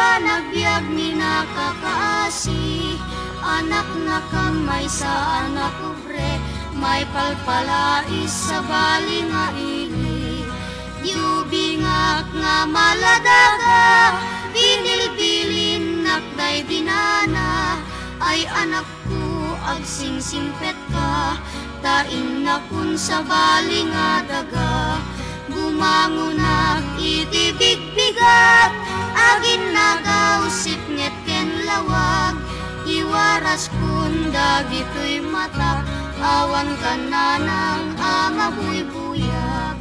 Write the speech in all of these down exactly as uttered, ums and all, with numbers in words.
Nagbiag ni nakakaasi, anaknakam maysa a napobre, maipalpalais sabali nga ili. Diubingak nga maladaga, binilbilinnak daydi nana, ay anak Ku, agsingsimpet ka, ta innakon sabali nga daga. Gumangonak iti bigbigat, aginnagaw sipnget ken lawag. Iwaraskon dagitoy matak, awan kannanang a mabuybuyak.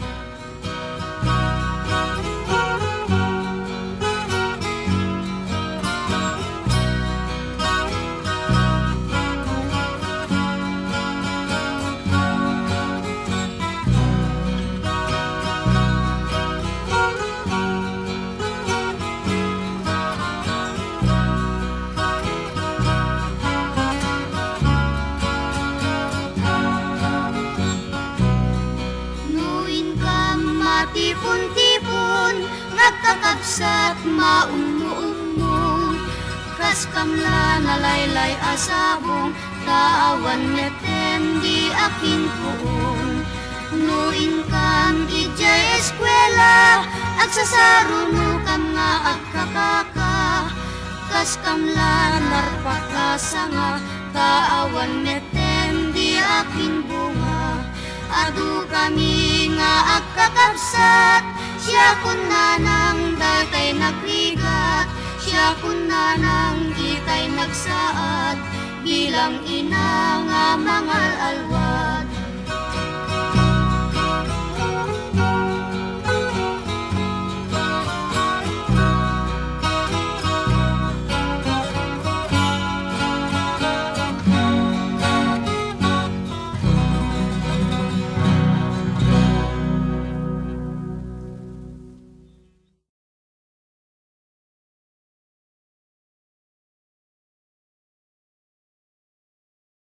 No inkam matipon-tipon, ngagkakabsat, maummo-ummo, kas kam la nalaylay a sabong, ta awan metten di akinpuon. No inkam idiay eskuela, agsasarunokam nga agkakaka, kas kam la narpak a sanga, ta awan metten di akinbunga. Adu kami nga agkakabsat, siakon nanang daytay nagrigat, siakon nanang itay nagsaad, bilang ina nga mangal-alwad.